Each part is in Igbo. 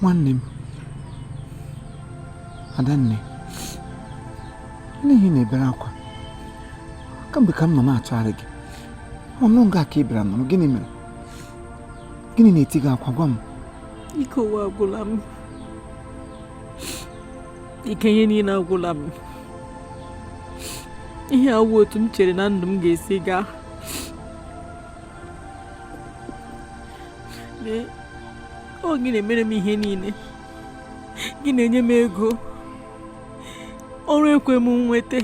Nwanne m, Adanne, n'ihi na-ebere akwa kamgbe ka m nọ na-achọgharị gị. Ọnụ nga ka ị bịara nọrọ, gịnị mere? Gịnị na-eti gị akwa? Gwa m. Ike ụwa agwụla m, ike ihe niile agwụla m. Ihe awụ otu m chere na ndụ m ga-esi gaa. Lee, ọ gị na-emere m ihe niile, gị na-enye m ego, ọrụ ekwe m nweta.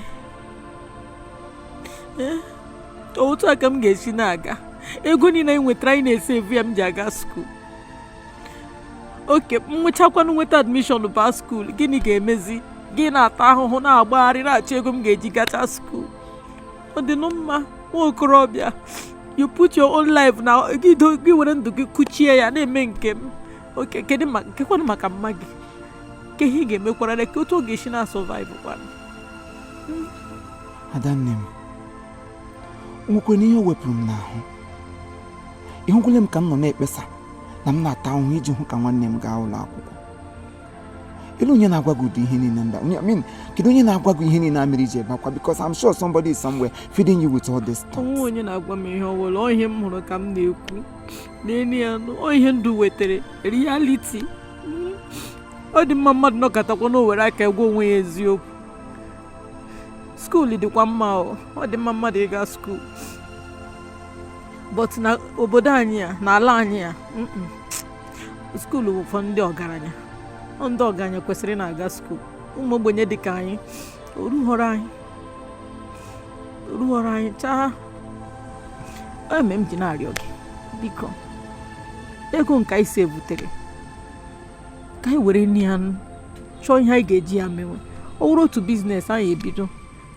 Ee, otu a ka m ga-esi na-aga? Ego niile anyị nwetara, anyị na-esevu ya m ji aga school. Okay, m nwechakwanụ, nweta admission baa school, gịnị ga-emezi? Gị na-ata ahụhụ, na-agbagharị, na-achọ ego m ga-eji gacha school. Ọ dịnụ mma, nwa okorobịa? You put your own life na gị, gị were ndụ gị kuchie ya na-eme nke m. Okay, kedu ma kekwanụ maka mma gị? Ke ihe ị ga-emekwara ka otu ọ ga-esi na survive kwanụ? Adanne m, o nwekwara ihe o wepụrụ m n'ahụ? Ịhụkwala m ka m nọ na-ekpesa na m na-ata ahụhụ iji hụ ka nwanne m gaa ụlọ akwụkwọ? Elu, onye na-agwa gị ụdị ihe niile ndị a? I mean, kedu onye na-agwa gị ihe niile a mere iji ebe akwa? Because I'm sure somebody is somewhere feeding you with all these Onwe thoughts. onye na-agwa m ihe ọbụla. Ọ ihe m hụrụ ka m na-ekwu n'elu ya nụ. Ọ ihe ndụ wetara, reality. Ọ dị mma mmadụ nọkọtakwa na o were aka gwa onwe ya eziokwu. School dịkwa mma o, ọ dị mma mmadụ ịga school, but na obodo anyị a, na ala anyị a, school bụ for ndị ọgaranya. Ọ ndị ọgaranya kwesịrị na-aga school. Ụmụ ogbenye dịka anyị, orughọrọ anyị, orughọrọ anyị chaa. Eme m ji na-arịọ gị, biko, ego nke anyị si ebutere, ka anyị were nne ya chọọ ihe anyị ga-eji ya mewe. Ọ wụrụ otu business anyị ebido,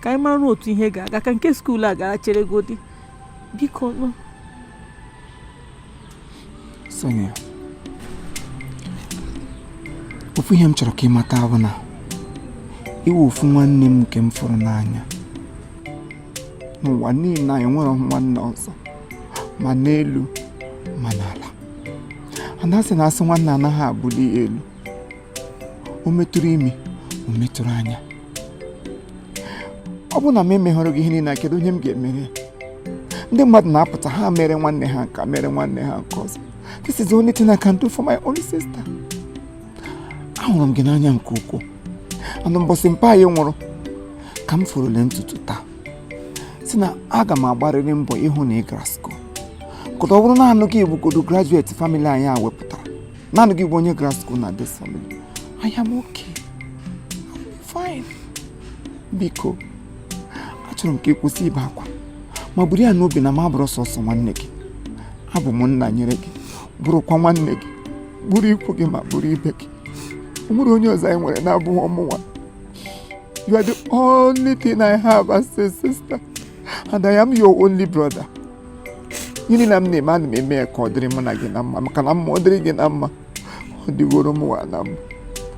ka anyị mara otu ihe ga-aga, ka nke school a gara chere godi, biko nụ. Sonia, ofu ihe m chọrọ ka ị mata bụ na iwe ofu nwanne m nke m fụrụ n'anya n'ụwa niile. Anyị nwere nwanne ọzọ, ma n'elu ma n'ala. Ana sị na asị nwanne anaghị abụli ya elu. O metụrụ imi, o metụrụ anya. Ọ bụ na m emeghọrọ gị ihe niile, kedu onye m ga-emere ya? Ndị mmadụ na-apụta, ha mere nwanne ha nka, mere nwanne ha nke ọzọ. This is the only thing I can do for my own sister. Ahụrụ m gị n'anya nke ukwuu. Anụ mbọsị mpa anyị nwụrụ ka m furule ntutu taa, si na aga m agbarịrị mbọ ịhụ na ị gara school. Kọta ọ bụrụ naanị gị bụgodo graduate family anyị a wepụtara, naanị gị bụ onye gara school na this family, I am okay, I will be fine. Biko, achọrọ m ka ị kwụsị ibe akwa, ma buru ya n'obi na m abụrụ sọsọ nwanne gị, abụ m nna nyere gị, bụrụkwa nwanne gị, bụrụ ikwu gị ma bụrụ ibe gị. O nwere onye ọzọ anyị nwere na-abụghị ọmụnwa. You are the only thing I have as a sister and I am your only brother. Ihe niile m na-eme, ana m eme ya ka ọ dịrị mụ na gị na mma, maka na mma ọ dịrị gị na mma, ọ dịgoro m nwa na mma.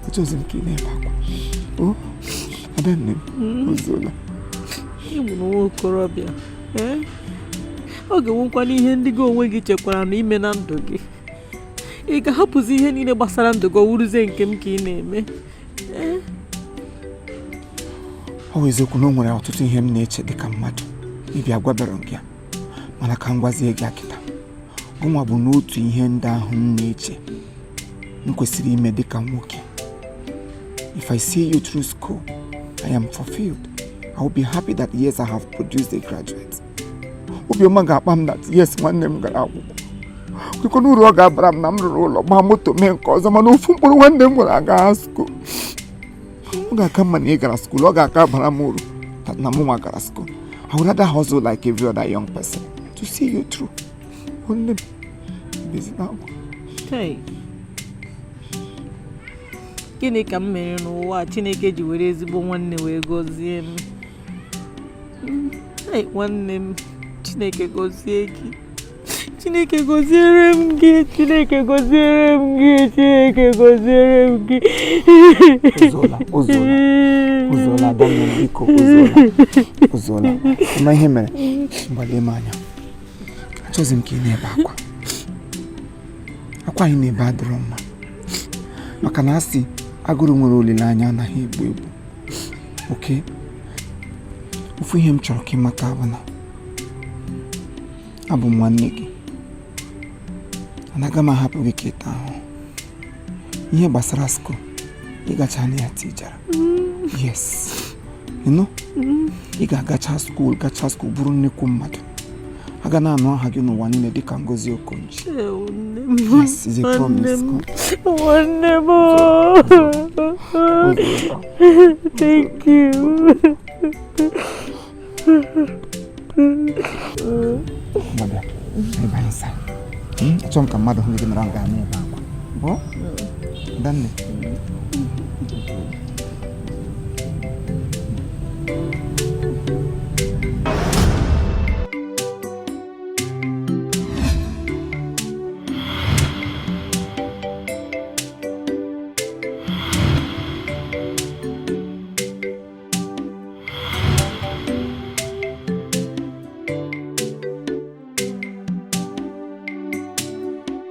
Achọghịzi m ka ị na-ebe akwa o, adanne m, ozuola. Ị bụ nwa okorobịa, ee, ọ ga-enwekwana ihe ndị gị onwe gị chekwara na ime na ndụ gị. Ị ga-ahapụzi ihe niile gbasara ndụ gị, ọ wụrụzie nke m ka ị na-eme? Ee. Ọ bụ eziokwu na o nwere ọtụtụ ihe m na-eche dịka mmadụ ịbịa gwabere m gị ya, mana ka m gwazie gị akịta gụnwa bụ n'otu ihe ndị ahụ m na-eche m kwesịrị ime dịka nwoke. If I see you through school, I am fulfilled. I will be happy that yes, I have produced a graduate. Obiọma ga-akpa m that yes, nwanne m gara akwụkwọ. Kwekwana uru ọ ga-abara m na m rụrụ ụlọ, gbaa moto, mee nke ọzọ, mana ofu mkpụrụ nwanne m nwere aga school, ọ ga-aka mma na ị gara school. Ọ ga-aka bara m uru na mụ nwa gara school. I would rather hustle like every other young person to see you through. Nwanne m, busy now. Hey. Gịnị ka m mere n'ụwa a Chineke ji were ezigbo nwanne wee gọzie m? Hey, nwanne m, Chineke gọzie gị. Chineke gọziere m gị. Chineke gọziere m gị. Chineke gọziere m gị. Ozuola, ozuola, ozuola, Adanne m, biko, ozuola, ozuola. Ama ihe mere mgbalie m anya. Achọghịzi m ka ị na-ebe akwa. Akwa anyị na-ebe adịrọ mma. Maka na asị agụrụ nwere olileanya anaghị egbu egbu. Okay? Ofu ihe m chọrọ ka ị mata bụ na abụ m nwanne gị. Anaghị m ahapụ gị ka ị taa ahụhụ. Ihe gbasara school, ị gacha na ya tijara. Yes. You know? Ị ga-agacha school, gacha school, bụrụ nnukwu mmadụ. A ga na-anụ aha gị n'ụwa niile dịka Ngozi Okonji. Nne m. Yes, it's a promise. Nwanne m. Thank you. Ngwa, bịa ebe inside. Achọrọ m ka mmadụ hụ gị nọrọ nga na-ebe akwa. Ọ? Adanne.